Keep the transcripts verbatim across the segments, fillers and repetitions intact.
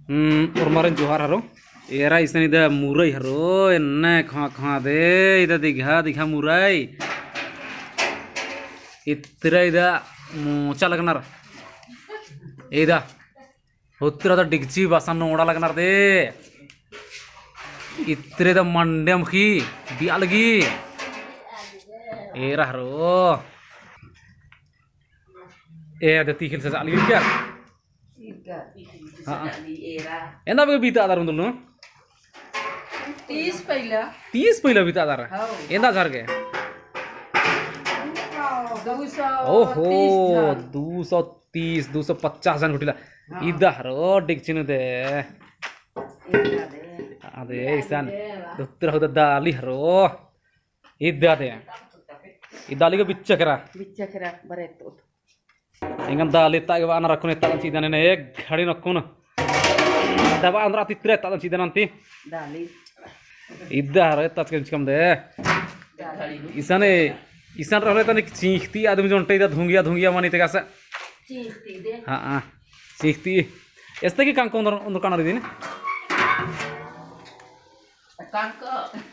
हम्म, ओर्मारिन जोहार हरो। एरा इसन इदा मुरई हरो, एन्ने खा खा दे, इदा दिघा दिघा मुरई। इतरा इदा मोचा लगनर। इदा। उतरा दा डिगची बासन नोड़ा लगनर दे। इतरे दा मंडे अमखी बिया लगी। एरा हरो। ए, अदे तीखिल सजा लगी क्या? हाँ। एन्दा बग्गे बीता आदर उन्दुल नू? तीस पहिला। तीस पहिला बीता आदर? हाँ। एन्दा झर गे? दो सौ तीस ओहो, झन। दो सौ तीस, दो सौ पचास झन गुटिला। हाँ। इदा हरो डिगचिन दे। इदा दे। अदे, इसन। इदा दे, वाह। दुत्तर हो दाली हरो। इदा दे। इदा दाली को बिच्चा केरा। बिच्चा केरा, बरे तो। एंगन दाली तागे वाना रखुन एत्ता चिदन ने एक घड़ी नक्कुन। दबा अंदर तित्रे एत्ता चिदन अंती। दाली। इदा हरो एत्ता चिकन चिकम दे। दाली। इसने, इसन रहले तनिक चींखती आदमी जोन्टे इदा धुंगिया, धुंगिया मनी तेगा से। चींखती दे। हाँ, हाँ। चींखती। एस्ते की कांको उन्दर, उन्दर काना दीदी ने? कांको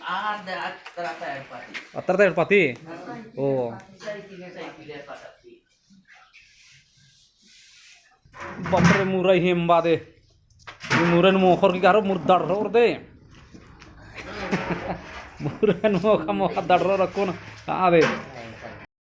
आर दे अत्तरा ता एड़पाती। अत्तरा ता एड़पाती? हाँ। ओ। साइकिल, साइकिल एड़पाती। बाप रे, मुरई हेम्बा दे। ई मुरई मोखर की गारो मुर दड़रोर दे। मुरई मोखा मोखा दड़रोर अक्कुन। हाँ दे।